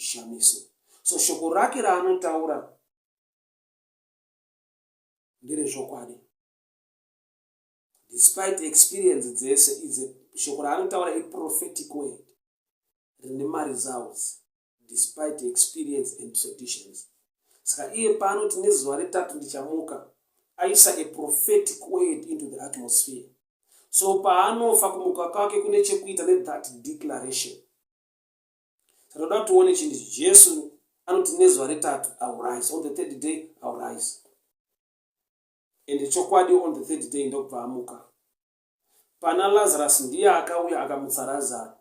Zvishamiso. So shoko rake raanotaura nderezvokwadi. Despite experience dzese idzi, shoko raanotaura iprophetic word rine maresults despite experience and traditions. Saka iye paanoti nezuva retatu ndichamuka, aisa a prophetic word into the atmosphere. So paanofa kumuka kwake kune chekuita nethat declaration. Tinoda kuti tione chinhu ichi. Jesu anoti nezuva retatu I will rise. On the third day I will rise. And chokwadi on the third day ndokubva amuka. Pana Lazarus ndiye akauya akamutsa Lazaro.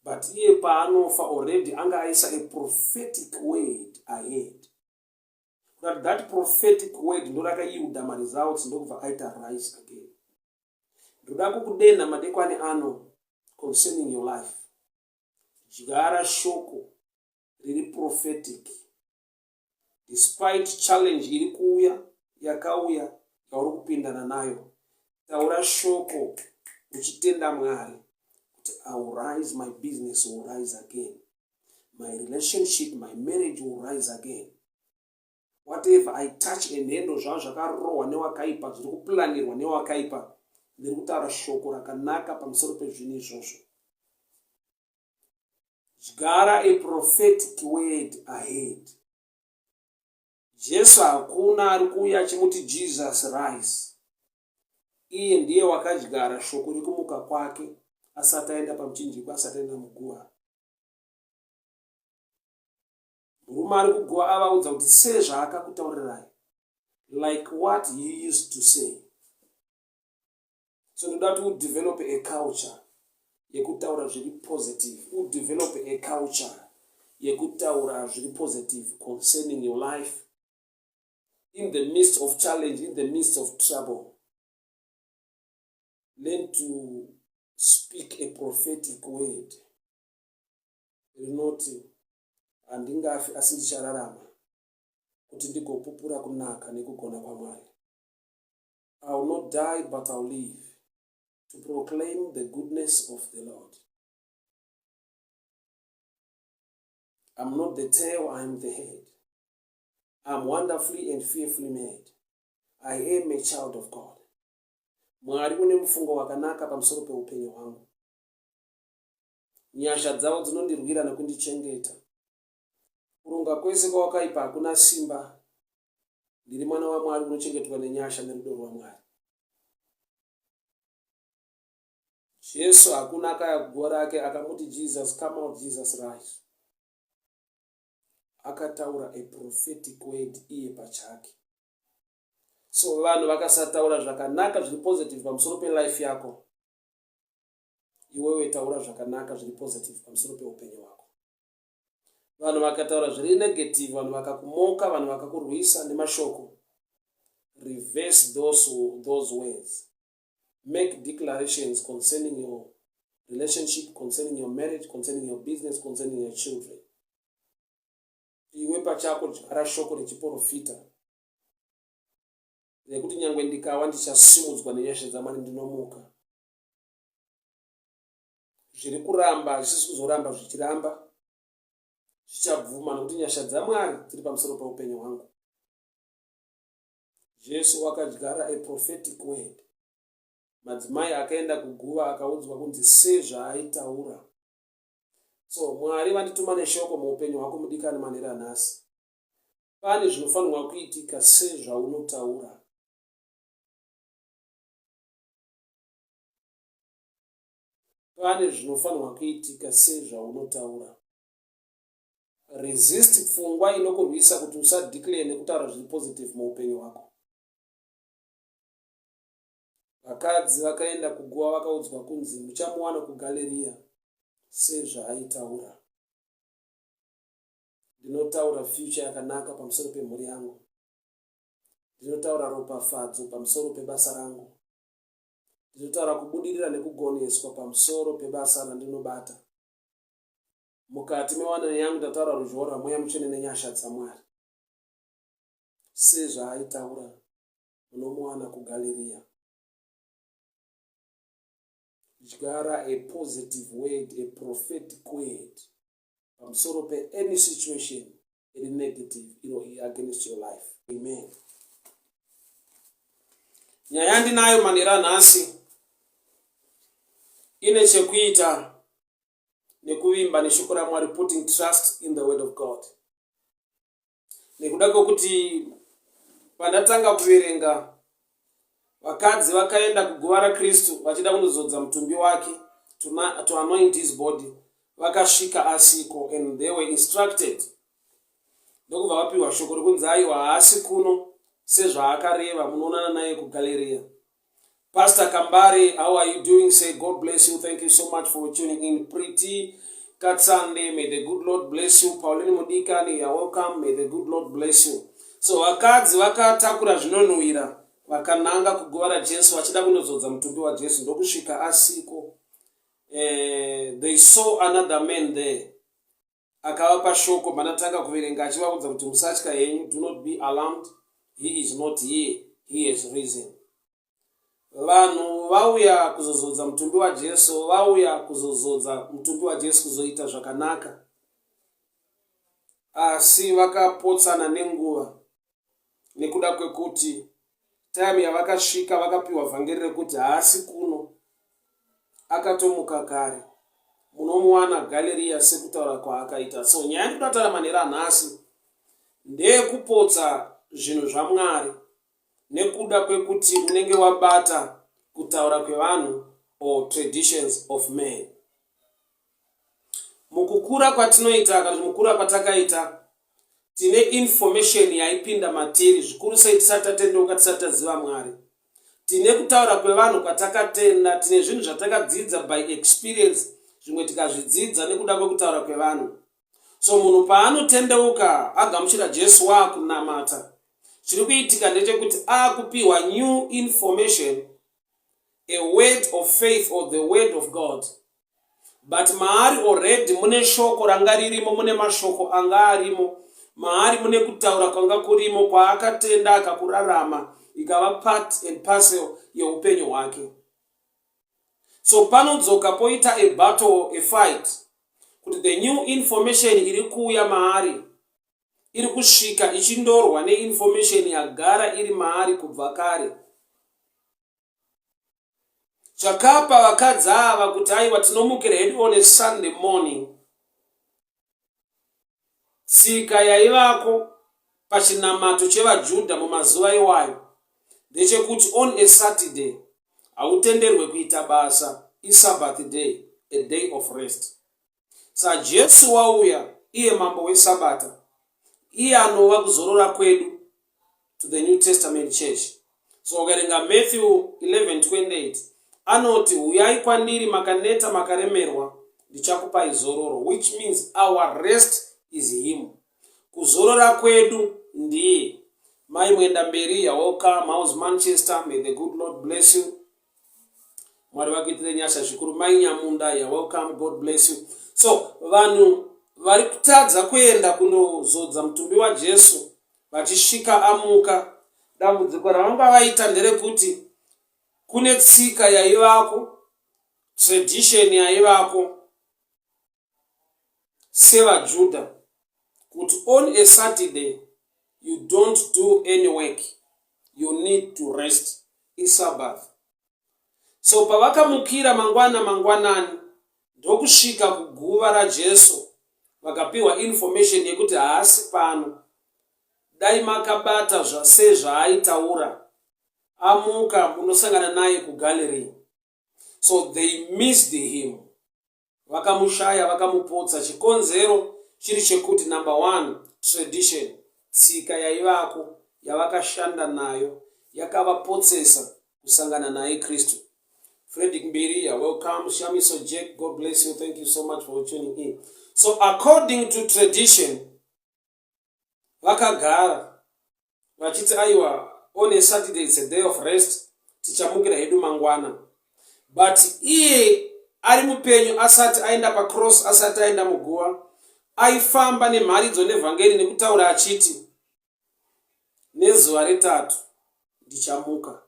But iye paanofa already anga aisa a prophetic word ahead. Kuti that prophetic word ndorakayiuda maresults ndokubva aita rise again. Ndoda kukudenha madekwani ano concerning your life. Dyara shoko riri prophetic. Despite challenge iri kuuya, yakauya, yauri kupindana nayo, taura shoko uchitenda Mwari kuti I will rise, my business will rise again. My relationship, my marriage will rise again. Whatever I touch and handle zvavo zvakarohwa newakaipa, zviri kuplanirwa newakaipa, ndiri kutaura shoko rakanaka pamusoro pezvinhu izvozvo. Dyara a prophetic word ahead. Jesu hakuna ari kuuya achimuti Jesus rise. Iye ndiye wakadyara shoko rekumuka kwake asati aenda pamuchinjikwa, asati aenda muguva. Murume ari kuguva avaudza kuti sezvaakakutaurirai, like what he used to say. So ndoda kuti udevelop a culture yekutaura zviri positive, udevelop a culture yekutaura zviri positive concerning your life in the midst of challenge, in the midst of trouble. Learn to speak a prophetic word rinoti handingafi asi ndichararama kuti ndigopupura kunaka nekugona kwaMwari. I will not die but I will live to proclaim the goodness of the Lord. I'm not the tail, I am the head. I'm wonderfully and fearfully made. I am a child of God. Mwari une mufungo wakanaka pamusoro peupenyu hwangu. Nyasha dzavo dzinondirwira nekundichengeta. Kuronga kwese kwawakaipa hakuna simba. Ndiri mwana waMwari unochengetwa nenyasha nerudo rwaMwari. Jesu hakuna akaya kuguva rake akamuti Jesus come out, Jesus rise. Akataura a prophetic word iye pachake. So vanhu vakasataura zvakanaka zviri positive pamusoro pelife yako, iwewe taura zvakanaka zviri positive pamusoro peupenyu hwako. Vanhu vakataura zviri negative, vanhu vakakumoka, vanhu vakakurwisa nemashoko, reverse those words. Make declarations concerning your relationship, concerning your marriage, concerning your business, concerning your children. Iwe pachako dyara shoko rechiporofita rekuti nyangwe ndikawa ndichasimudzwa nenyasha dzaMwari, ndinomuka. Zviri kuramba hazvisi kuzoramba zvichiramba, zvichabvuma nekuti nyasha dzaMwari dziri pamusoro peupenyu hwangu. Jesu wakadyara a prophetic word. Madzimai akaenda kuguva akaudzwa kunzi sezvaaitaura. So Mwari vandituma neshoko muupenyu hwako mudikani manheru anhasi. Pane zvinofanirwa kuitika sezvaunotaura. Pane zvinofanirwa kuitika sezvaunotaura. Resist pfungwa inokurwisa kuti usadeclare nekutaura zviri positive muupenyu hwako. Vakadzi vakaenda kuguva vakaudzwa kunzi muchamuwana kuGaleria sezvaaitaura. Ndinotaura future yakanaka pamusoro pemhuri yangu. Ndinotaura ropafadzo pamusoro pebasa rangu. Ndinotaura kubudirira nekugoneswa pamusoro pebasa randinobata. Mukati mewanano yangu ndataura ruzhowa rwaMweya Mutsvene nenyasha dzaMwari. Sezvaaitaura, munomuwana kuGalirea. Dyara a positive word, a prophetic word. Pamusoro peany situation iri negative iro against your life. Amen. Nyaya yandinayo manheru anhasi ine chekuita nekuvimba neshoko raMwari, putting trust in the word of God. Nekuda kwekuti pandatanga kuverenga, vakadzi vakaenda kuguva raKristu vachida kundozodza mutumbi wake, to anoint his body, vakasvika asiko, and they were instructed, ndokubva vapiwa shoko rekunzi, "Aiwa, haasi kuno, sezvaakareva, munoonana naye kuGaleriya." Pastor Kambari, how are you doing? Say God bless you. Thank you so much for tuning in. Pretty Katsande, may the good Lord bless you. Pauline Mudikani, you are welcome. May the good Lord bless you. So vakadzi vakatakura zvinonhuhwira, vakananga kuguva raJesu vachida kunozodza mutumbi waJesu, ndokusvika asiko. They saw another man there akavapa shoko manatanga kuverenga achivaudza kuti, "Musatya henyu, do not be alarmed. He is not here, he has risen." Vanhu vauya kuzozodza mutumbi waJesu, vauya kuzozodza mutumbi waJesu, kuzoita zvakanaka, asi vakapotsana nenguva nekuda kwekuti time yavakasvika vakapiwa vhangeri rekuti haasi kuno, akatomuka kare, munomuwana Galeriya sekutaura kwaakaita. So nyaya yandinoda kutaura manheru anhasi ndeyekupotsa zvinhu zvaMwari nekuda kwekuti unenge wabata kutaura kwevanhu or traditions of man. Mukukura kwatinoita kana kuti mukura kwatakaita, tine information yaipinda matiri, zvikuru sei tisati tatendeuka, tisati taziva Mwari. Tine kutaura kwevanhu kwatakatenda, tine zvinhu zvatakadzidza by experience, zvimwe tikazvidzidza nekuda kwekutaura kwevanhu. So munhu paanotendeuka, agamuchira Jesu, waakunamata, chiri kuitika ndechekuti akupiwa new information, a word of faith or the word of God, but maari already mune shoko ranga ririmo, mune mashoko anga arimo maari, mune kutaura kwanga kurimo kwaakatenda, akakurarama, ikava part and parcel yeupenyu hwake. So panodzoka poita a battle, a fight, kuti the new information iri kuuya maari iri kusvika ichindorwa neinformation yagara iri maari kubva kare. Chakapa vakadzi ava kuti, "Aiwa, tinomukira hedu on a Sunday morning," tsika yaivako pachinamato chevaJudha mumazuva iwayo ndechekuti on a Saturday hautenderwe kuita basa, iSabbath day, a day of rest. SaJesu wauya, iye mambo wesabata, iye anova kuzorora kwedu to the New Testament church. So ukaverenga Matthew 11:28, anoti, "Uyai kwandiri makaneta, makaremerwa, ndichakupai zororo," which means our rest is him, kuzorora kwedu ndiye. Mai Mwenda Mberi, you're welcome. House Manchester, may the good Lord bless you. Mwari vakuitire nyasha zvikuru. Mai Nyamunda, you're welcome. God bless you. So vanhu vari kutadza kuenda kundozodza mutumbi waJesu vachisvika amuka, dambudziko ravanga vaita nderekuti kune tsika yaivako, tradition yaivako sevaJudha, kuti on a Saturday you don't do any work, you need to rest, iSabbath. So pavakamukira mangwana mangwanani ndokusvika kuguva raJesu, vakapiwa information yekuti haasi pano, dai makabata sezvaaitaura, amuka, munosangana naye kuGallery. So they missed him, vakamushaya, vakamupotsa. Chikonzero chiri chekuti, number one, tradition, tsika yaivako yavakashanda nayo yakavapotsesa kusangana naye Kristu. Fredrick Mbiri, you're welcome. Shamiso Jack, God bless you. Thank you so much for tuning in. So according to tradition, vakagara vachiti, "Aiwa, on a Saturday it's a day of rest, tichamukira hedu mangwana." But iye ari mupenyu, asati aenda pacross, asati aenda muguva, aifamba nemharidzo nevhangeri nekutaura achiti, "Nezuva retatu ndichamuka.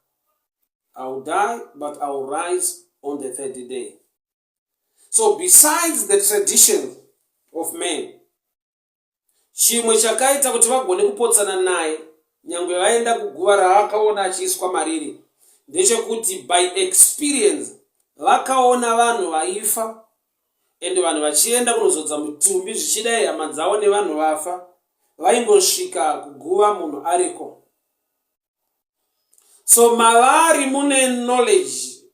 I will die, but I will rise on the third day." So besides the tradition of man. Chimwe chakaita kuti vagone kupotsana naye nyangwe vaenda kuguva raakaona achiiswa mariri ndechekuti by experience vakaona vanhu vaifa and vanhu vachienda kunozodza mutumbi, zvichidai hama dzavo nevanhu vafa, vaingosvika kuguva munhu ariko. So mavari mune knowledge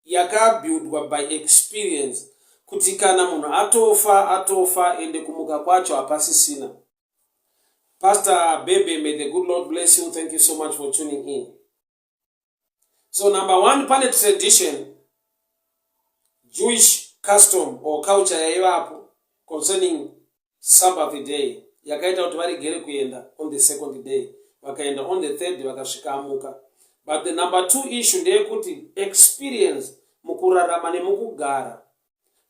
yakabuildwa by experience kuti kana munhu atofa, atofa, ende kumuka kwacho hapasisina. Pastor Bebe, may the good Lord bless you. Thank you so much for tuning in. So number one, pane tradition, Jewish custom or culture yaivapo concerning Sabbath day yakaita kuti varegere kuenda on the second day. Vakaenda on the third, vakasvika amuka. But the number two issue ndeyekuti experience mukurarama nemukugara,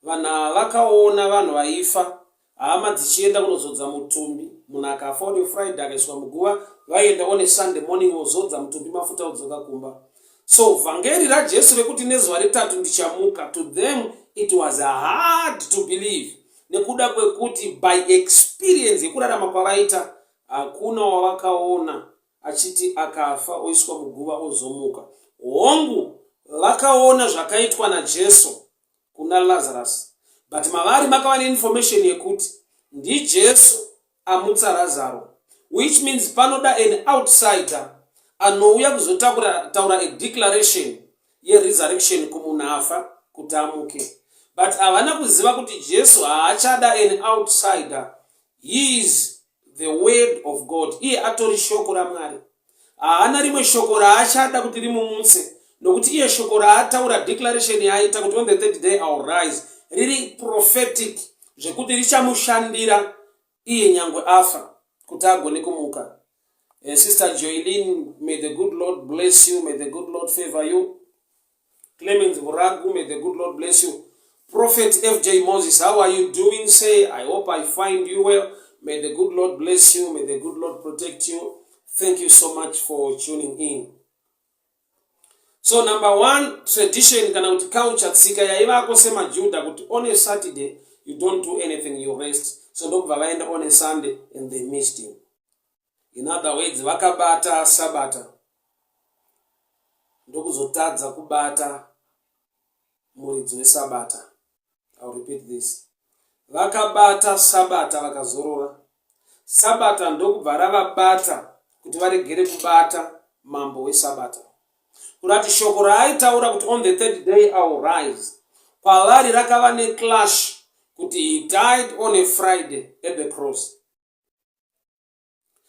vanhu ava vakaona vanhu vaifa, hama dzichienda kunozodza mutumbi. Munhu akafa on Friday, akaiswa muguva, vaienda on Sunday morning, vozodza mutumbi mafuta, odzoka kumba. So vhangeri raJesu rekuti nezuva retatu ndichamuka, to them it was hard to believe nekuda kwekuti by experience yekurarama kwavaita, hakuna wavakaona achiti akafa, oiswa muguva, ozomuka. Hongu, vakaona zvakaitwa naJesu kuna Lazarus, but mavari makava neinformation yekuti ndiJesu amutsa Lazaro, which means panoda an outsider anouya kuzotaura a declaration yeresurrection kumunhu afa kuti amuke. But havana kuziva kuti Jesu haachada an outsider. He is the word of God. Iye atori shoko raMwari. Haana rimwe shoko raachada kuti rimumutse, nokuti iye shoko raataura, declaration yaaita kuti on the third day I will rise, riri prophetic zvekuti richamushandira iye nyangwe afa kuti agone kumuka. Sister Joylin, may the good Lord bless you. May the good Lord favor you. Clemens Vuragu, may the good Lord bless you. Prophet FJ Moses, how are you doing? Say, I hope I find you well. May the good Lord bless you. May the good Lord protect you. Thank you so much for tuning in. So number one, tradition kana kuti culture, tsika yaivako semaJuda kuti on a Saturday you don't do anything, you rest. So ndokubva vaenda on a Sunday and they missed him. In other words, vakabata Sabata, ndokuzotadza kubata muridzi weSabata. I'll repeat this: vakabata Sabata, vakazorora, Sabata ndokubva ravabata kuti varegere kubata mambo weSabata. Kurati shoko raaitaura kuti on the third day I will rise, kwavari rakava neclash kuti he died on a Friday at the cross.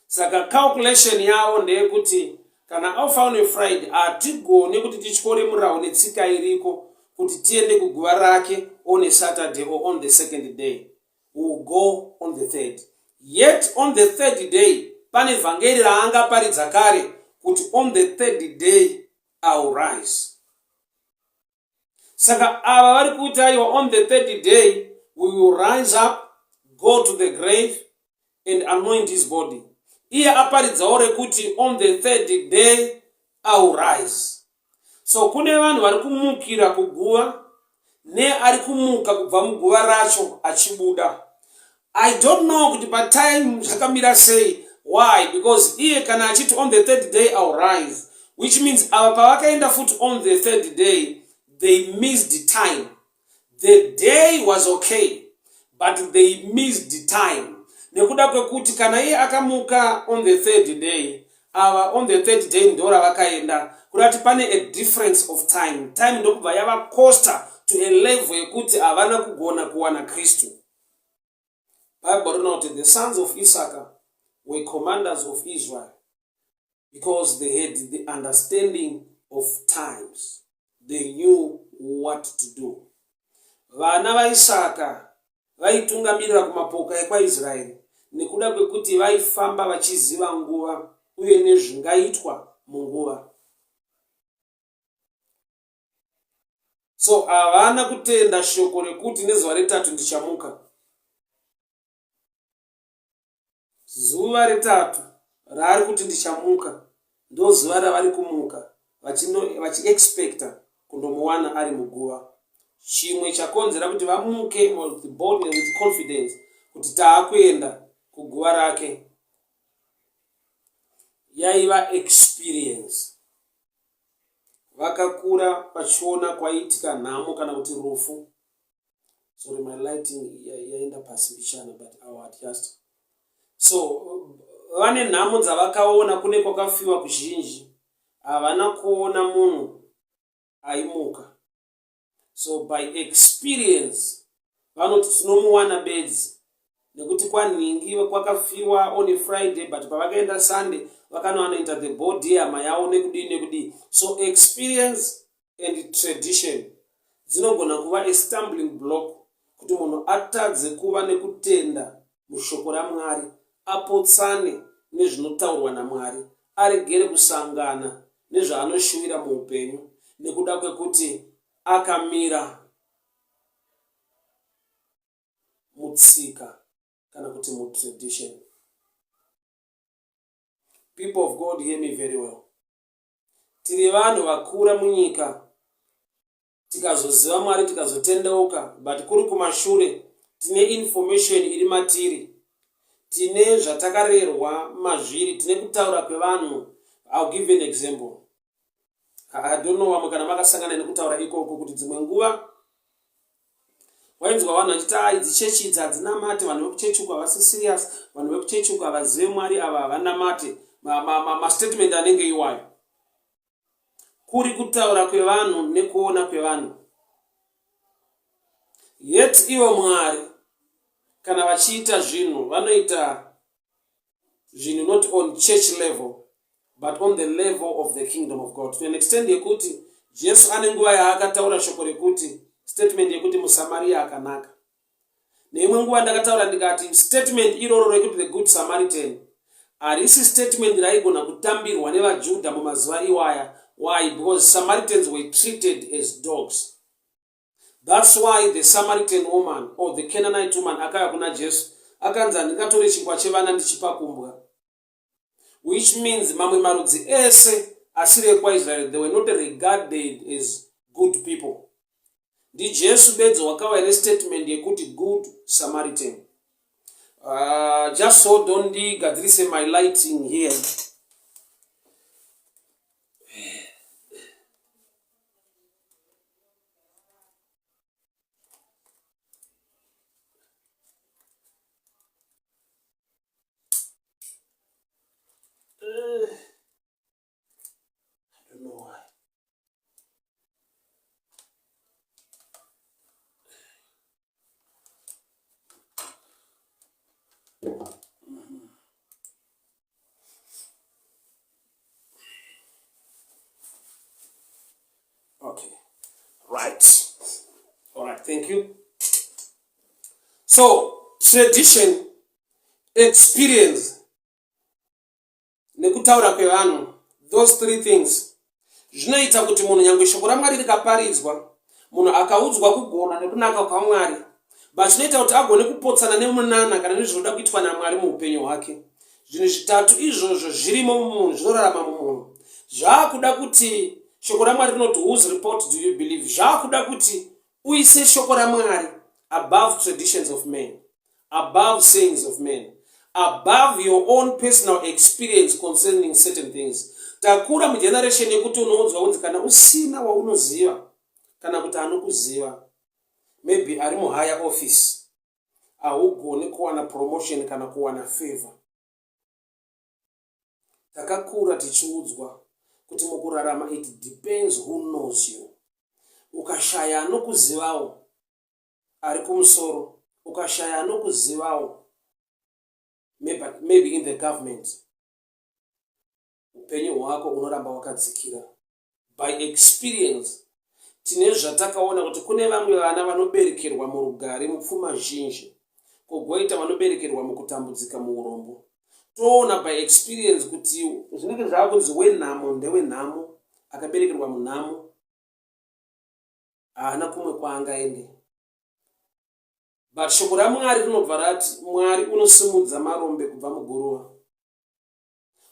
Saka calculation yavo ndeyekuti kana afa on a Friday, hatigoni kuti tityore murau netsika iriko kuti tiende kuguva rake on a Saturday or on the second day. We will go on the third. Yet on the third day pane vhangeri raangaparidza kare kuti on the third day I will rise. Saka ava vari kuti aiwa, on the third day we will rise up, go to the grave and anoint his body. Iye aparidzawo rekuti on the third day I will rise. So kune vanhu vari kumukira kuguva neari kumuka kubva muguva racho achibuda. I don't know kuti patime zvakamira sei. Why? Because iye kana achiti on the third day I will rise, which means ava pavakaenda futi on the third day, they missed time. The day was okay, but they missed time nekuda kwekuti kana iye akamuka on the third day, ava on the third day ndo ravakaenda. Kurati pane a difference of time. Time ndokubva yavacosta to a level yekuti havana kugona kuwana Kristu. Bible rinoti the sons of Issachar were commanders of Israel because they had the understanding of times. They knew what to do. Vana vaIsaka vaitungamirira kumapoka ekwaIsraeri nekuda kwekuti vaifamba vachiziva nguva uye nezvingaitwa munguva. So havana kutenda shoko rekuti nezuva retatu ndichamuka. Zuva retatu raari kuti ndichamuka ndo zuva ravari kumuka vachiexpecta kundomuwana ari muguva. Chimwe chakonzera kuti vamuke with boldness, with confidence, kuti taakuenda kuguva rake yaiva experience. Vakakura vachiona kwaiitika nhamo kana kuti rufu. Sorry, my lighting yaenda pasi mbichana but I will adjust. So vane nhamo dzavakaona kune kwakafiwa kuzhinji, havana kuona munhu aimuka. So by experience vanoti tinomuwana bedzi nekuti kwanhingi kwakafiwa on a Friday but pavakaenda Sunday vakanoanoita the body hama yavo nekudii nekudii. So experience and tradition dzinogona kuva a stumbling block kuti munhu atadze kuva nekutenda mushoko raMwari, apotsane nezvinotaurwa naMwari, aregere kusangana nezvaanoshuvira muupenyu nekuda kwekuti akamira mutsika kana kuti mutradition. People of God, hear me very well. Tiri vanhu vakura munyika tikazoziva Mwari tikazotendeuka, but kuri kumashure tine information iri matiri, tine zvatakarerwa mazviri, tine kutaura kwevanhu. I'll give you an example. I don't know vamwe kana makasangana nekutaura ikoko kuti dzimwe nguva wainzwa vanhu vachiti ah, idzi chechi idzi hadzinamate, vanhu vekuchechi uku havasi serious, vanhu vekuchechi uku havazive Mwari, ava havanamate. Mastatement ma, ma anenge iwayo kuri kutaura kwevanhu nekuona kwevanhu. Yet ivo Mwari kana vachiita zvinhu vanoita zvinhu not on church level but on the level of the kingdom of God to an extent yekuti Jesu ane nguva yaakataura shoko rekuti statement yekuti muSamaria akanaka. Neimwe nguva ndakataura ndikati statement iroro rekuti the good Samaritan harisi statement raigona kutambirwa nevaJudha mumazuva iwaya. Why? Because Samaritans were treated as dogs. That's why the Samaritan woman or the Canaanite woman akauya kuna Jesu akanzi handingatore chingwa chevana ndichipa kumbwa, which means mamwe marudzi ese asiri ekwaIsrael they were not regarded as good people. NdiJesu bedzi wakauya nestatement yekuti good Samaritan. Just hold on ndigadzirise my lighting here. I don't know why. Okay, right. All right, thank you. So, tradition, experience, nekutaura kwevanhu, those three things zvinoita kuti munhu nyange shoko raMwari rikaparidzwa, munhu akaudzwa kugona nekunaka kwaMwari, but zvinoita kuti agone kupotsana nemunana kana nezvinoda kuitwa naMwari muupenyu hwake. Zvinhu zvitatu izvozvo zvirimo mumunhu, zvinorarama mumunhu. Zvakuda kuti shoko raMwari rinoti whose report do you believe? Zvakuda kuti uise shoko raMwari above traditions of men, above sayings of men, above your own personal experience concerning certain things. Takura mugeneration yekuti unoudzwa kunzi kana usina waunoziva kana kuti anokuziva, maybe ari muhigher office, haugoni kuwana promotion kana kuwana favor. Takakura tichiudzwa kuti mukurarama it depends who knows you. Ukashaya anokuzivawo ari kumusoro, ukashaya anokuzivawo maybe, maybe in the government, upenyu hwako unoramba wakadzikira. By experience tine zvatakaona kuti kune vamwe vana vanoberekerwa murugare mupfuma zhinji, kogoita vanoberekerwa mukutambudzika muurombo. Toona by experience kuti zvinenge zvava kunzi wenhamo ndewenhamo, akaberekerwa munhamo haana kumwe kwaangaende. But shoko raMwari rinobva rati Mwari unosimudza marombe kubva muguruva.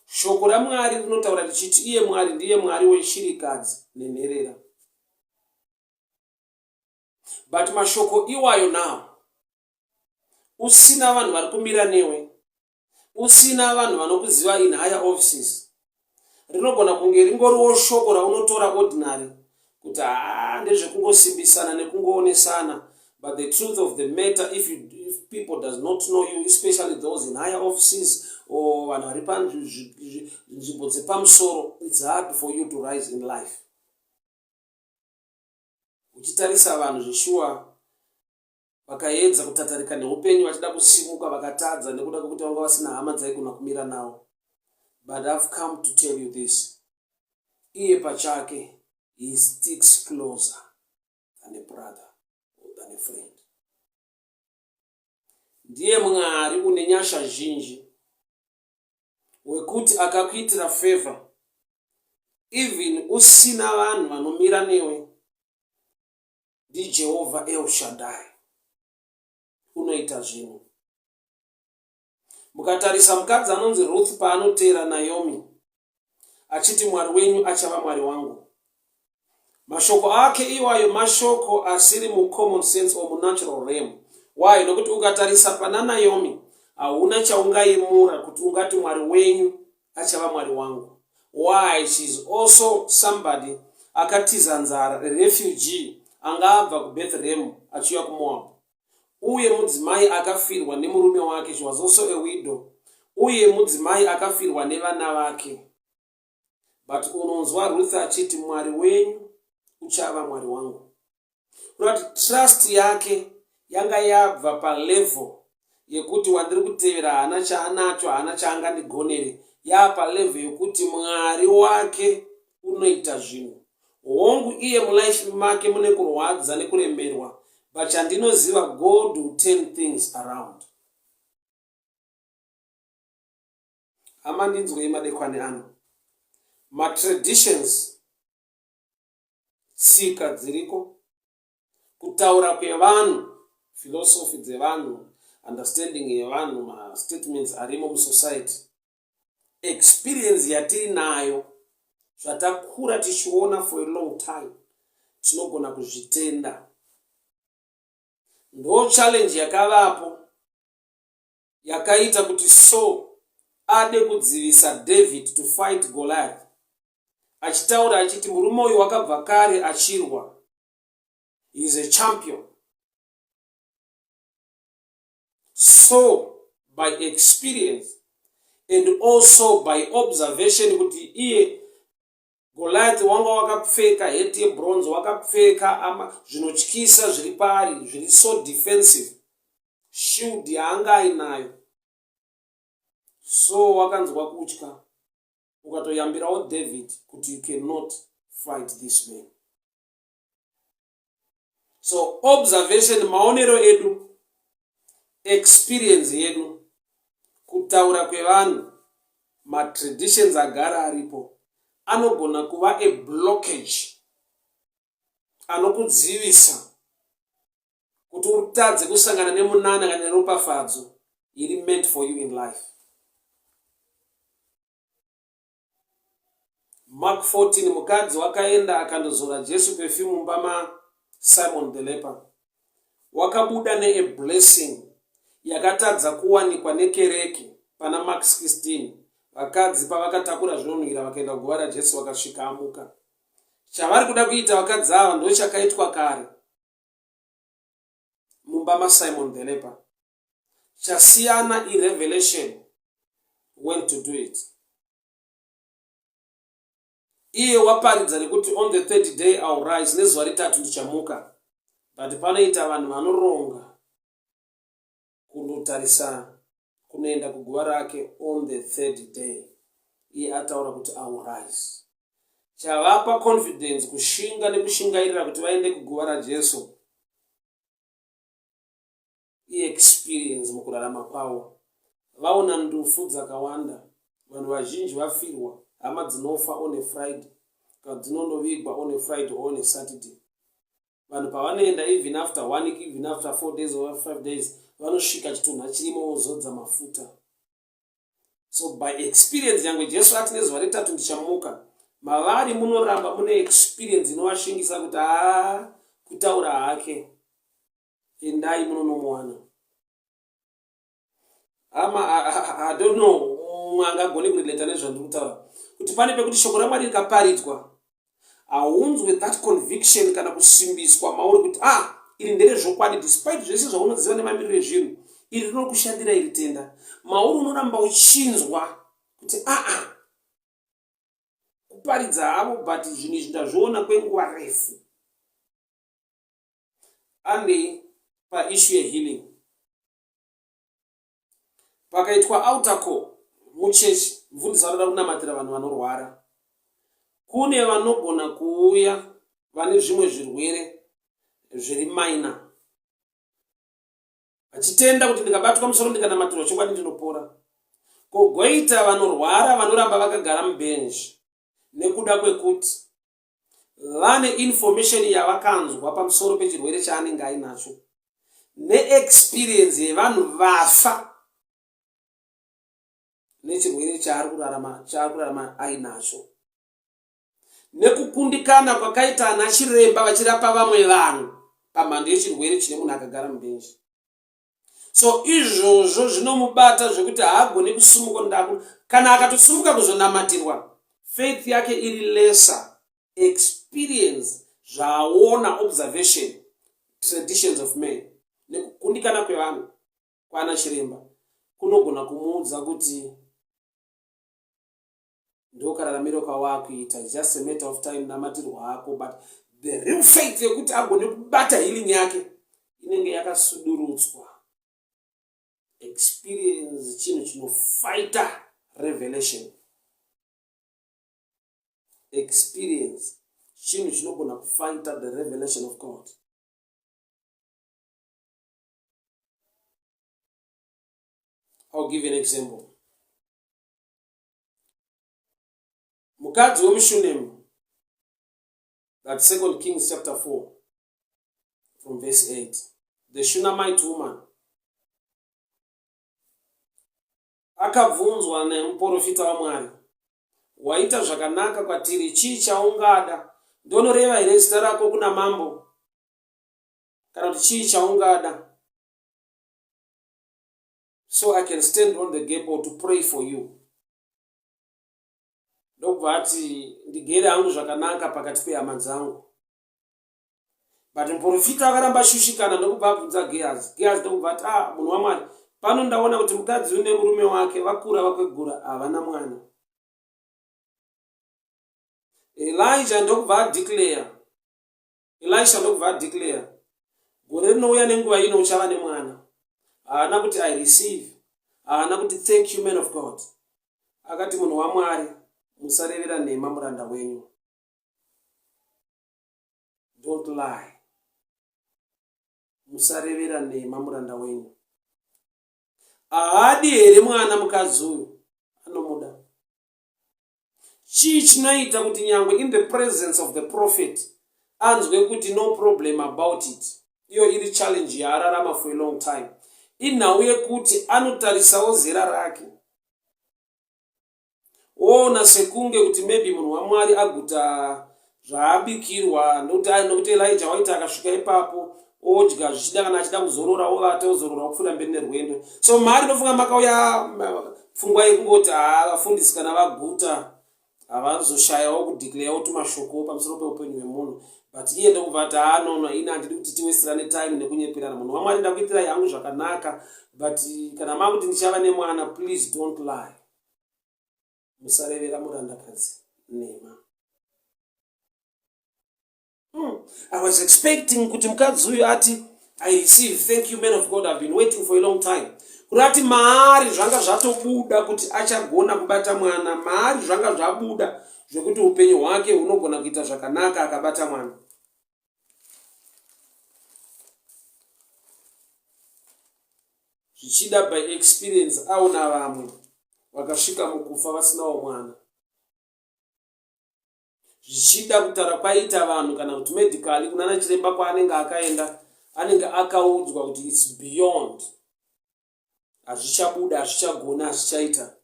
Shoko raMwari rinotaura richiti iye Mwari ndiye Mwari weshirikadzi nenherera. But mashoko iwayo now Usina vanhu vari kumira newe, usina vanhu vanokuziva in higher offices, rinogona kunge ringoriwo shoko raunotora ordinary kuti haa, ndezvekungosimbisana nekungoonesana. But the truth of the matter, if people does not know you, especially those in higher offices or vanhu vari panzvimbo dzepamusoro, it's hard for you to rise in life. Uchitarisa vanhu zveshuwa vakaedza kutatarika neupenyu vachida kusimuka, vakatadza nekuda kwekuti vanga vasina hama dzaigona kumira navo. But I've come to tell you this: iye pachake, he sticks closer than a brother or than a friend. Ndiye Mwari une nyasha zhinji, wekuti akakuitira favor even usina vanhu vanomira newe. NdiJehovha El Shaddai, unoita zvinhu. Mukatarisa mukadzi anonzi Ruth, paanoteera Naomi achiti, "Mwari wenyu achava Mwari wangu," mashoko ake iwayo mashoko asiri mucommon sense or munatural realm. Why? Nokuti ukatarisa pana Naomi, hauna chaungaimura kuti ungati Mwari wenyu achava Mwari wangu. Why? She is also somebody akatiza nzara, refugee anga abva kuBethlehem achiuya kuMoab, uye mudzimai akafirwa nemurume wake. She was also a widow, uye mudzimai akafirwa nevana vake. But unonzwa Ruth achiti, "Mwari wenyu uchava Mwari wangu." Kurati trust yake yanga yabva palevel yekuti wandiri kutevera haana chaanacho, haana chaangandigonere, yaapalevel yekuti Mwari wake unoita zvinhu. Hongu, iye mulife make mune kurwadza nekuremerwa, but chandinoziva, God will turn things around. Hama, ndinzwei madekwani ano. Matraditions, tsika dziriko, kutaura kwevanhu, philosophy dzevanhu, understanding yevanhu, mastatements arimo musociety, experience yatiinayo, zvatakura tichiona for a long time, tinogona kuzvitenda. Ndo challenge yakavapo yakaita kuti Saul ade kudzivisa David to fight Goliath, achitaura achiti, "Murume uyu wakabva kare achirwa, he is a champion." So by experience and also by observation kuti iye Goliath wanga wakapfeka heti yebronze, wakapfeka ama zvinotyisa zviri paari, zviri so defensive, shield yaanga ainayo. So wakanzwa kutya, ukatoyambirawo David kuti, "You cannot fight this man." So observation, maonero edu, experience yedu, kutaura kwevanhu, matraditions agara aripo anogona kuva a blockage anokudzivisa kuti utadze kusangana nemunana kana neropafadzo iri meant for you in life. Mark 14, mukadzi wakaenda akandozora Jesu perfume mumba maSimon the leper, wakabuda neablessing yakatadza kuwanikwa nekereke. Pana Mark 16, vakadzi pavakatakura zvinonhuhwira vakaenda kuguva raJesu, vakasvika amuka. Chavari kuda kuita vakadzi ava ndo chakaitwa kare mumba maSimon the leper. Chasiyana irevelation when to do it. Iye waparidza nekuti, "On the third day I will rise," nezuva retatu ndichamuka. But panoita vanhu vanoronga kundotarisa, kunoenda kuguva rake on the third day, iye ataura kuti, "I will rise." Chavapa confidence, kushinga nekushingairira kuti vaende kuguva raJesu, iexperience mukurarama kwavo. Vaona ndufu dzakawanda, vanhu vazhinji vafirwa, hama dzinofa on a Friday kana dzinondovigwa on a Friday or on a Saturday. Vanhu pavanoenda, even after one week, even after 4 days or 5 days, vanosvika chitunha chirimo, vozodza mafuta. So by experience, yange Jesu ati, "Nezuva retatu ndichamuka," mavari munoramba mune experience inovashingisa kuti, haa, kutaura hake, endai munonomuwana. Hama, I don't know mumwe angagone kurelata nezvandiri kutaura kuti pane pekuti shoko raMwari rikaparidzwa haunzwe that conviction kana kusimbiswa mauri kuti ah iri nderezvokwadi despite zvese zvaunoziva nemamiriro ezvinhu iri rinokushandira iri tenda mauri unoramba uchinzwa kuti aa ah, kuparidza havo but zvinhu izvi ndazviona kwenguva refu andei paissue yehealing Pakaitwa altar call muchechi, mufundisi vanoda kunamatira vanhu vanorwara. Kune vanogona kuuya vane zvimwe zvirwere zviri minor vachitenda kuti ndikabatwa musoro ndikanamatirwa chokwadi ndinopora. Kogoita vanorwara vanoramba vakagara mubhenji nekuda kwekuti vane information yavakanzwa pamusoro pechirwere chaanenge ainacho neexperience yevanhu vafa nechirwere chaari kurarama chaari kurarama ainacho nekukundikana kwakaita ana chiremba vachirapa vamwe vanhu pamhando yechirwere chine munhu akagara mubhenji so izvozvo zvinomubata zvekuti haagoni kusumuka ndaku kana akatosumuka kuzonamatirwa faith yake iri lesser experience zvaaona observation traditions of man nekukundikana kwevanhu kwana chiremba kunogona kumuudza kuti ndokararamiro kawakuita just a matter of time namatirwa ako but the real faith yekuti agone kubata healing yake inenge yakasudurutswa experience chinhu chinofighta revelation experience chinhu chinogona kufighta the revelation of god I'll give an example. Mukadzi wemuShunemi, that Second Kings chapter 4 from verse 8. The Shunammite woman akabvunzwa nemuporofita waMwari, waita zvakanaka kwatiri, chii chaungada? Ndonoreva here zita rako kuna mambo? Kana kuti chii chaungada? So I can stand on the gap or to pray for you. Ndokubva ati ndigere hangu zvakanaka pakati pehama dzangu. But muprofita akaramba ashushikana ndokubva abvunza Gehazi. Gehazi ndokubva ati ah munhu waMwari pano ndaona kuti mukadzi une murume wake vakura vakwegura havana mwana. Elijah ndokubva adeclare Elisha ndokubva adeclare, gore rinouya nenguva ino uchava nemwana. Haana kuti I receive, haana kuti thank you man of God. Akati munhu waMwari, musarevera nhema muranda wenyu. Don't lie. Musarevera nhema muranda wenyu. Haadi here mwana mukadzi uyu? Anomuda. Chii chinoita kuti nyangwe in the presence of the prophet anzwe kuti no problem about it, iyo iri challenge yaararama for a long time, inhau yekuti anotarisawo zera rake oona sekunge kuti maybe munhu waMwari aguta zvaabikirwa nokuti Elijah waiti akasvika ipapo odya zvichida kana achida kuzorora ovata ozorora opfuura mberi nerwendo so mari ndofunga makauya pfungwa yekungoti haa vafundisi kana vaguta havazoshayawo kudeclarewo tumashoko pamusoro peupenyu hwemunhu but iye ndokubva ati haa nono ini handidi kuti tiwestirane time nekunyeperana munhu wamwari ndakuitirai hangu zvakanaka but kana makuti ndichava nemwana please don't lie musarevera murandakadzi nhema I was expecting kuti mukadzi uyu ati I receive thank you man of God I've been waiting for a long time. Kurati maari zvanga zvatobuda kuti achagona kubata mwana, maari zvanga zvabuda zvekuti upenyu hwake hunogona kuita zvakanaka akabata mwana. Zvichida by experience aona vamwe vakasvika mukufa vasinawo mwana. Zvichida kutaura kwaita vanhu kana kuti medically kunana chiremba kwaanenge akaenda anenge akaudzwa kuti its beyond hazvichabuda hazvichagona hazvichaita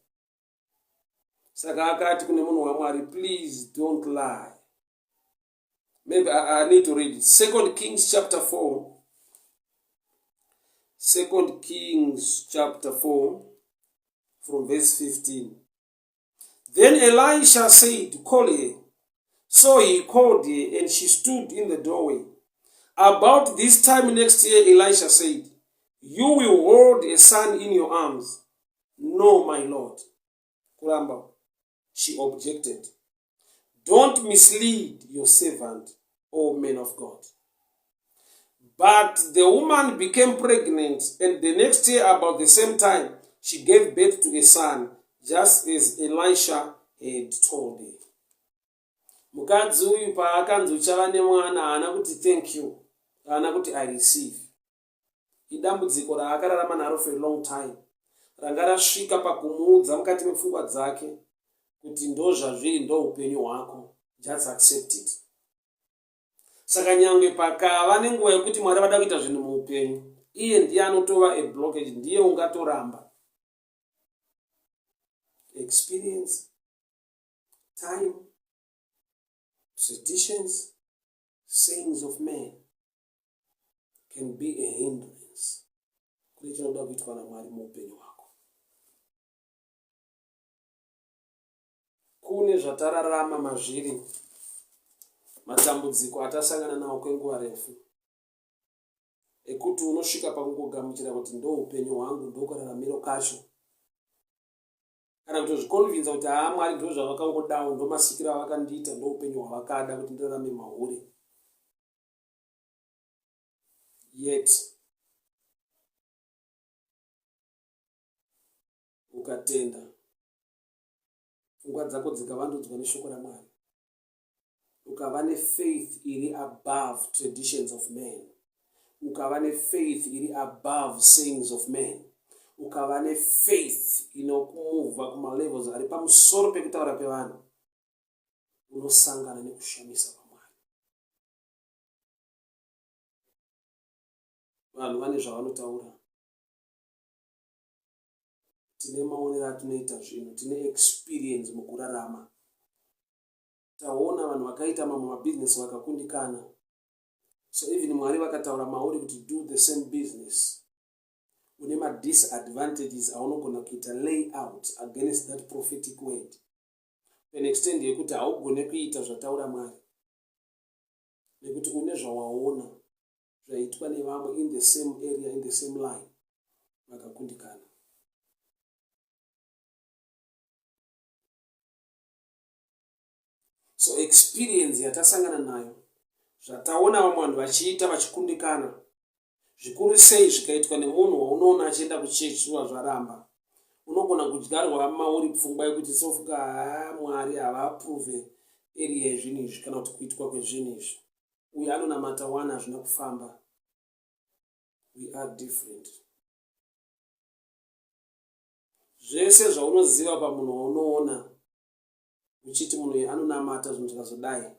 saka akati kune munhu wamwari please don't lie maybe I, I need to read second kings chapter 4 second kings chapter 4 from verse 15. Then Elisha said, Call her. So he called her, and she stood in the doorway. About this time next year, Elisha said, You will hold a son in your arms. No, my lord. Kuramba. She objected. Don't mislead your servant, O man of God. But the woman became pregnant, and the next year, about the same time, she gave birth to a son, just as Elisha had told her. Mukadzi uyu paakanzi uchava nemwana haana kuti thank you, haana kuti I receive. Idambudziko raakararama naro for a long time ranga rasvika pakumuudza mukati mepfungwa dzake kuti ndozvazviri, ndoupenyu hwako, just accept it. Saka nyangwe pakava nenguva yekuti Mwari vada kuita zvinhu muupenyu, iye ndiye anotova a blockage, ndiye ungatoramba. Experience, time, traditions, sayings of men can be a hindrance kune chinoda kuitwa naMwari muupenyu hwako. Kune zvatararama mazviri, matambudziko atasangana nawo kwenguva refu, ekuti unosvika pakungogamuchira kuti ndo upenyu hwangu, ndokararamiro kacho, kana kutozviconvinza kuti haa, Mwari ndo zvavakangodawo, ndo masikiro avakandiita, ndo upenyu hwavakada kuti ndirarame mahure. Yet ukatenda, pfungwa dzako dzikavandudzwa neshoko raMwari, ukava nefaith iri above traditions of men, ukava nefaith iri above sayings of men, ukava nefaith inokumuvha kumalevels ari pamusoro pekutaura kwevanhu, unosangana nekushamisa kwaMwari. Vanhu vane zvavanotaura, tine maonero atinoita zvinhu, tine experience mukurarama, taona vanhu vakaita mamwe mabhizinesi vakakundikana. So even Mwari vakataura mauri kuti do the same business, une madisadvantages aunogona kuita lay out against that prophetic word, an extent yekuti haugone kuita zvataura Mwari nekuti une zvawaona zvaitwa nevamwe in the same area, in the same line, vakakundikana. So experience yatasangana nayo, zvataona vamwe vanhu vachiita vachikundikana, zvikuru sei zvikaitwa nemunhu waunoona achienda kuchechi zuva zvaramba, unogona kudyarwa mauri pfungwa yekuti sofuka haa, Mwari havaapprove area yezvinhu izvi kana kuti kuitwa kwezvinhu izvi, uyo anonamata wani, hazvina kufamba. We are different. Zvese zvaunoziva pamunhu waunoona uchiti munhu uyu anonamata, zvinhu zvikazodai,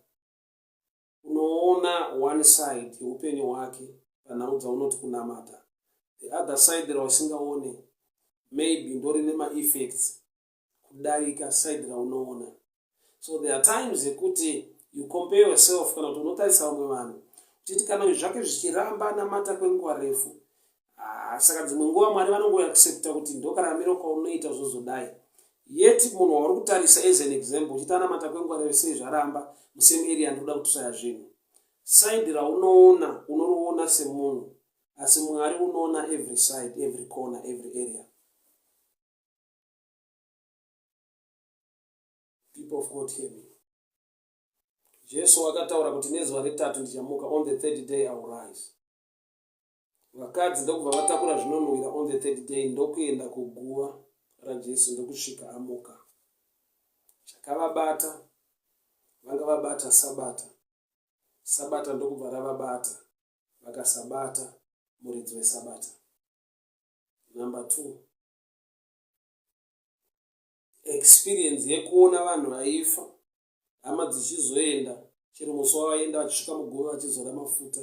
unoona one side yeupenyu hwake panhau dzaunoti kunamata. The other side rausingaone maybe ndorine maeffects kudarika side raunoona. So there are times yekuti you compare yourself kana kuti unotarisa vamwe vanhu uchiti kana uyu zvake zvichiramba, anamata kwenguva refu. Ah, saka dzimwe nguva Mwari vanongoaccepta kuti ndokararamiro kwaunoita, zvozodai. Yet munhu wauri kutarisa as an example uchiti anamata kwenguva refu, sei zvaramba musame area ndikuda kutraya zvinhu? Side raunoona unoriona semunhu, asi Mwari unoona every side, every corner, every area. People of God, hear me. Jesu akataura kuti nezuva retatu ndichamuka. On the third day I will rise. Vakadzi ndokubva vatakura zvinonhuhwira on the third day, ndokuenda kuguva raJesu, ndokusvika amuka. Chakavabata, vanga vabata Sabata, Sabata ndokubva ravabata, vakasabata muridzi weSabata. Number two, experience yekuona vanhu vaifa, hama dzichizoenda chero musi wavaenda, vachisvika muguva vachizora mafuta,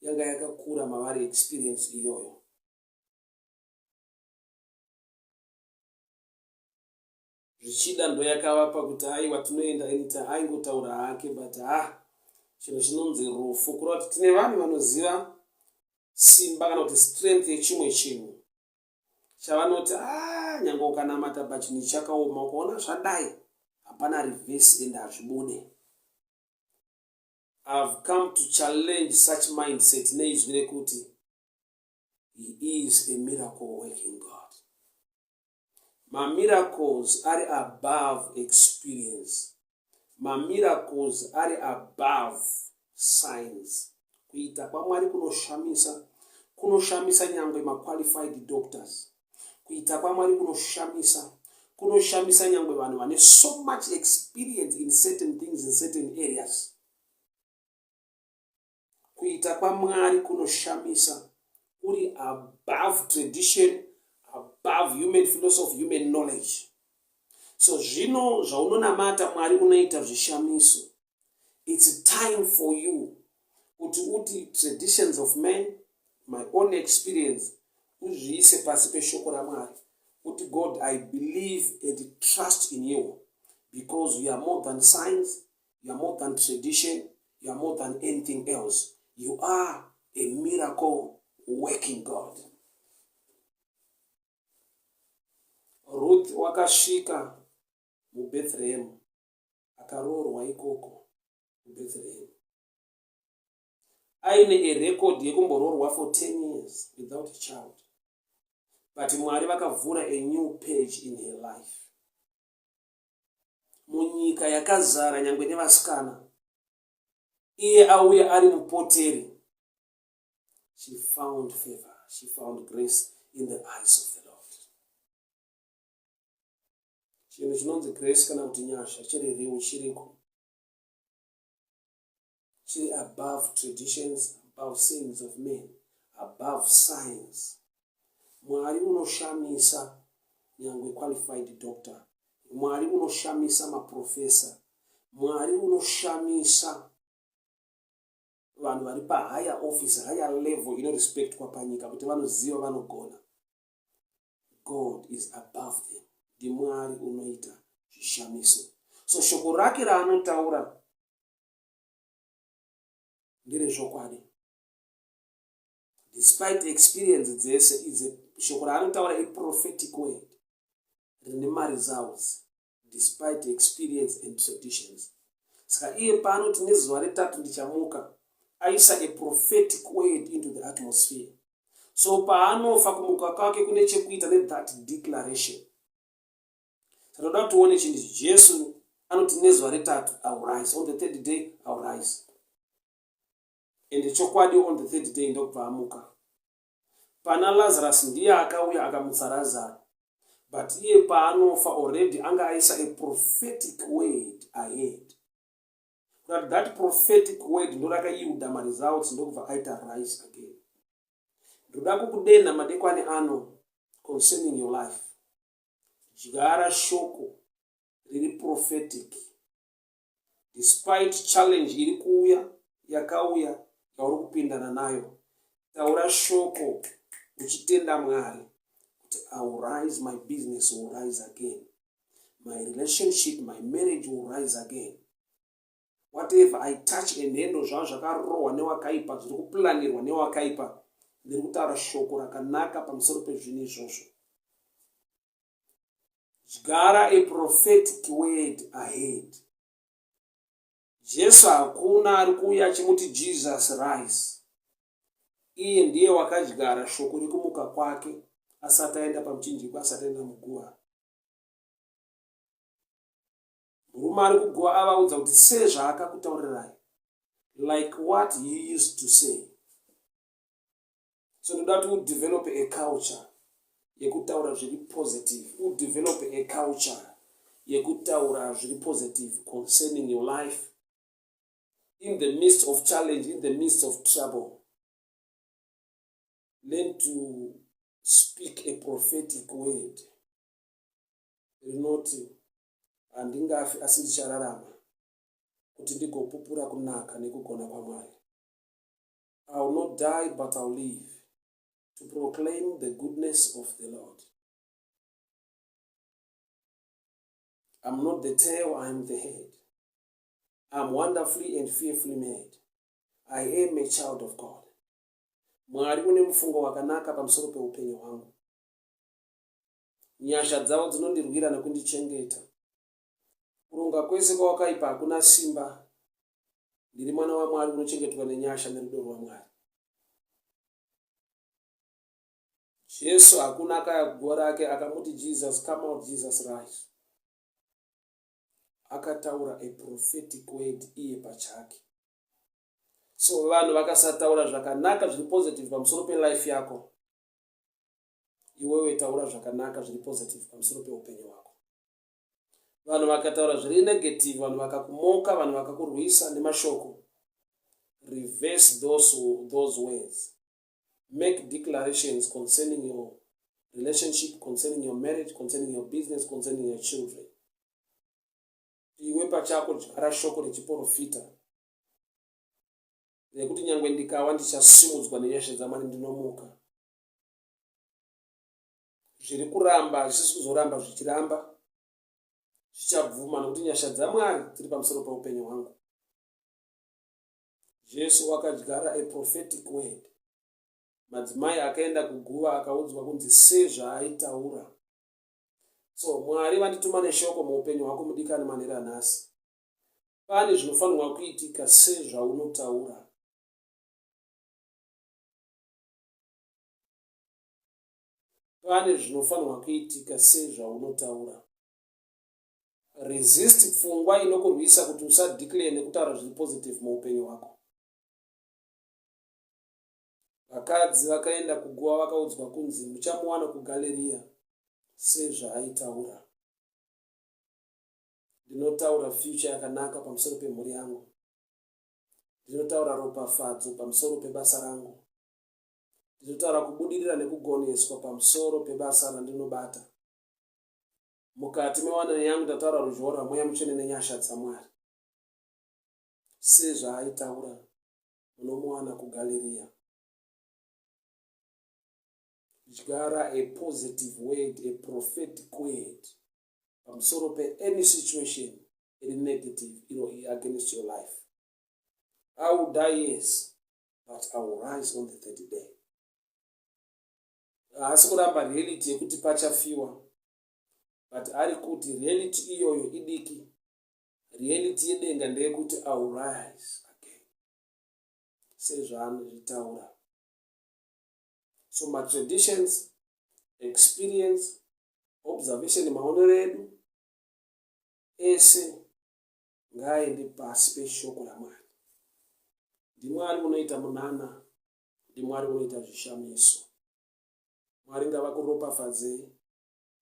yanga yakakura mavari experience iyoyo. Zvichida ndo yakavapa kuti aiwa, tinoenda anytime. Aingotaura hake, but ha, chinhu chinonzi rufu, kureva kuti tine vanhu vanoziva simba kana kuti strength yechimwe chinhu chavanoti a. Nyange ukanamata pachinhu chakaoma, ukaona zvadai, hapana reverse and hazvibude. I've come to challenge such mindset neizwi rekuti he is a miracle working God. Mamiracles ari above experience. Mamiracles ari above science. Kuita kwaMwari kunoshamisa, kunoshamisa nyangwe maqualified doctors. Kuita kwaMwari kunoshamisa, kunoshamisa nyangwe vanhu vane so much experience in certain things, in certain areas. Kuita kwaMwari kunoshamisa, kuri above tradition, above human philosophy, human knowledge. So zvino zvaunonamata Mwari unoita zvishamiso, it's time for you kuti uti traditions of man, my own experience, uzviise pasi peshoko raMwari, uti, "God, I believe and trust in you because you are more than science, you are more than tradition, you are more than anything else. You are a miracle working God." Ruth wakasvika muBethlehem, akaroorwa ikoko muBethlehem, aine a record yekumboroorwa for 10 years without a child, but Mwari vakavhura a new page in her life. Munyika yakazara nyangwe nevasikana, iye auya ari mupoteri, she found favor, she found grace in the eyes of the Lord. Chinhu chinonzi grace kana kuti nyasha chiri real, chiriko, chiri above traditions, above sayings of men, above science. Mwari unoshamisa nyangwe qualified doctor. Mwari unoshamisa maprofesa. Mwari unoshamisa vanhu vari pahigher office, higher level inorespectwa panyika kuti vanoziva, vanogona. God is above them. NdiMwari unoita zvishamiso. So shoko rake raanotaura nderezvokwadi despite experience dzese idzi. Shoko raanotaura iprophetic word rine maresults despite experience and traditions. Saka iye paanoti, "Nezuva retatu ndichamuka," aisa a prophetic word into the atmosphere. So paanofa, kumuka kwake kune chekuita nethat declaration. Tatoda kuti tione chinhu. Jesu anoti, "Nezuva retatu I will rise. On the third day I will rise." Ende chokwadi, on the third day ndokubva amuka. Pana Lazarus, ndiye akauya akamutsa Lazaro, but iye paanofa already anga aisa a prophetic word ahead, kuti that prophetic word ndo rakayielda maresults, ndokubva aita rise again. Ndoda kukudenha madekwani ano concerning your life. Dyara shoko riri prophetic despite challenge iri kuuya, yakauya, yauri kupindana nayo. Taura shoko uchitenda Mwari kuti, "I will rise. My business will rise again, my relationship, my marriage will rise again. Whatever I touch and handle, zvavo zvakarohwa newakaipa, zviri kuplanirwa newakaipa, ndiri kutaura shoko rakanaka pamusoro pezvinhu izvozvo." Dyara a prophetic word ahead. Jesu hakuna ari kuuya achimuti, "Jesus, rise." Iye ndiye wakadyara shoko rekumuka kwake asati aenda pamuchinjikwa, asati aenda muguva. Murume ari kuguva avaudza kuti, "Sezvaakakutaurirai," like what he used to say. So ndoda kuti udevelop a culture yekutaura zviri positive, udevelop a culture yekutaura zviri positive concerning your life in the midst of challenge, in the midst of trouble. Learn to speak a prophetic word rinoti, "Handingafi, asi ndichararama kuti ndigopupura kunaka nekugona kwaMwari. I will not die, but I will live to proclaim the goodness of the Lord. I'm not the tail, I am the head. I'm wonderfully and fearfully made. I am a child of God. Mwari une mufungo wakanaka pamusoro peupenyu hwangu." Nyasha dzavo dzinondirwira nekundichengeta. Kuronga kwese kwawakaipa hakuna simba. Ndiri mwana waMwari unochengetwa nenyasha nerudo rwaMwari. Jesu hakuna akaya kuguva rake akamuti Jesus come out, Jesus rise. Akataura a prophetic word iye pachake. So vanhu vakasataura zvakanaka zviri positive pamusoro pelife yako, iwewe taura zvakanaka zviri positive pamusoro peupenyu hwako. Vanhu vakataura zviri negative, vanhu vakakumoka, vanhu vakakurwisa nemashoko, reverse those words. Make declarations concerning your relationship, concerning your marriage, concerning your business, concerning your children. Iwe pachako dyara shoko rechiporofita rekuti nyangwe ndikawa ndichasimudzwa nenyasha dzaMwari, ndinomuka. Zviri kuramba hazvisi kuzoramba zvichiramba, zvichabvuma nokuti nyasha dzaMwari dziri pamusoro peupenyu hwangu. Jesu wakadyara a prophetic word. Madzimai akaenda kuguva akaudzwa kunzi sezvaaitaura. So Mwari vandituma neshoko muupenyu hwako mudikani manheru anhasi. Pane zvinofanirwa kuitika sezvaunotaura. Pane zvinofanirwa kuitika sezvaunotaura. Resist pfungwa inokurwisa kuti usadeclare nekutaura zviri positive muupenyu hwako. Vakadzi vakaenda kuguva vakaudzwa kunzi muchamuwana kuGaleria sezvaaitaura. Ndinotaura future yakanaka pamusoro pemhuri yangu. Ndinotaura ropafadzo pamusoro pebasa rangu. Ndinotaura kubudirira nekugoneswa pamusoro pebasa randinobata. Mukati mewanano yangu ndataura ruzhowa rwaMweya Mutsvene nenyasha dzaMwari. Sezvaaitaura, munomuwana kuGalirea. Dyara a positive word, a prophetic word pamusoro pe any situation iri negative iro against your life. I will die, yes, but I will rise on the third day. Haasi kuramba reality yekuti pachafiwa, but ari kuti reality iyoyo idiki. Reality yedenga ndeyekuti I will rise again sezvaanozvitaura. So matraditions, experience, observation, maonero edu ese ngaaende pasi peshoko raMwari. NdiMwari unoita munana, ndiMwari unoita zvishamiso. Mwari ngavakuropafadzei,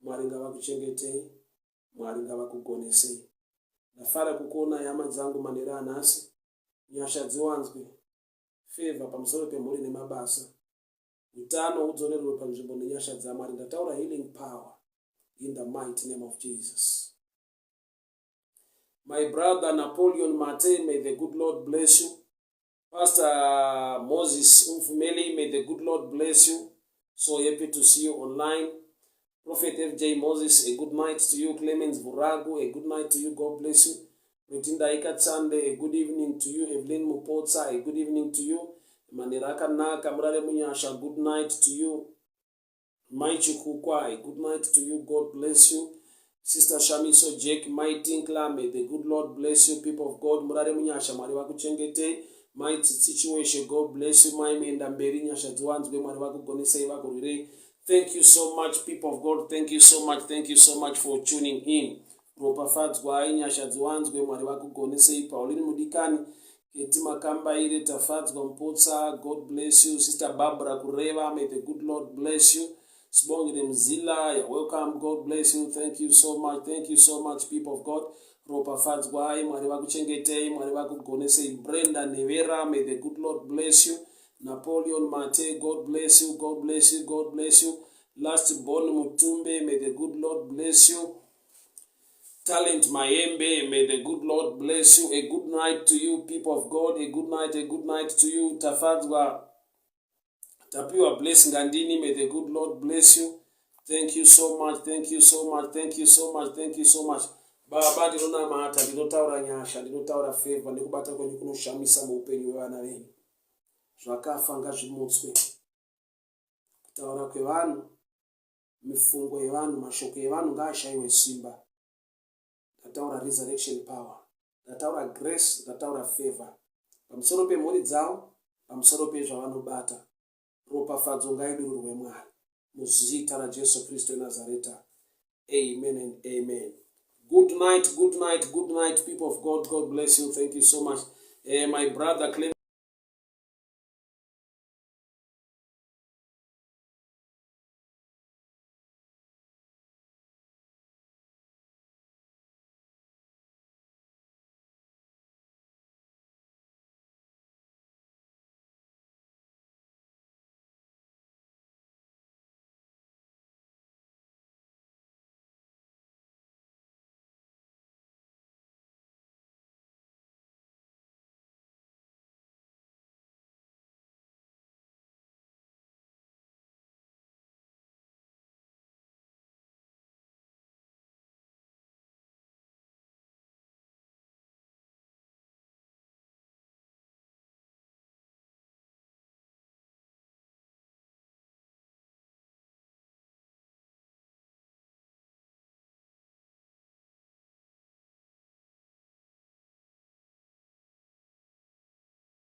Mwari ngavakuchengetei, Mwari ngavakugonesei. Ndafara kukuonai hama dzangu manheru anhasi. Nyasha dziwanzwe, favor pamusoro pemhuri nemabasa. Utano hudzorerwe panzvimbo nenyasha dzaMwari. Ndataura healing power in the mighty name of Jesus. My brother Napoleon Mate, may the good Lord bless you. Pastor Moses Umfumeli, may the good Lord bless you. So happy to see you online. Prophet FJ Moses, a good night to you. Clemens Buragu, a good night to you. God bless you. Rutindaika Tsande, a good evening to you. Evelyn Mupotsa, a good evening to you. Manheru akanaka, murare munyasha, good night to you. Mai Chikukwa, a good night to you. God bless you. Sister Shamiso Jack, Mai Tinkla, may the good Lord bless you, people of God. Murare munyasha, Mwari vakuchengetei. Mai Tsitsi Chiweshe, God bless you. Mai Menda Mberi, nyasha dziwanzwe, Mwari vakugonesei, vakurwirei. Thank you so much, people of God. Thank you so much. Thank you so much for tuning in. Ropafadzwai, nyasha dziwanzwe, Mwari vakugonesei. Pauline Mudikani, Keti Makambaire, Tafadzwa Mpotsa, God bless you. Sister Barbara Kureva, may the good Lord bless you. Sibongile Mzila, you're welcome. God bless you. Thank you so much. Thank you so much, people of God. Ropafadzwai, Mwari vakuchengetei, Mwari vakugonesei. Brenda Nevera, may the good Lord bless you. Napoleon Mate, God bless you, God bless you, God bless you. Last born Mutumbe, may the good Lord bless you. Talent Mayembe, may the good Lord bless you. A good night to you, people of God. A good night, a good night to you. Tafadzwa Tapiwa Bless Ngandini, may the good Lord bless you. Thank you so much, thank you so much, thank you so much, thank you so much. Baba, ndinonamata, ndinotaura nyasha, ndinotaura favor nekubata kwenyu kunoshamisa muupenyu hwevana venyu. Zvakafa ngazvimutswe. Kutaura kwevanhu. Mifungo yevanhu, mashoko evanhu ngaashayiwe simba. Ndataura resurrection power, ndataura grace, ndataura favor pamusoro pemhuri dzavo, pamusoro pezvavanobata. Ropafadzo ngaidururwe, Mwari, muzita raJesu Kristu weNazareta. Amen and amen. Good night, good night, good night, people of God. God bless you. Thank you so much, my brother Clem.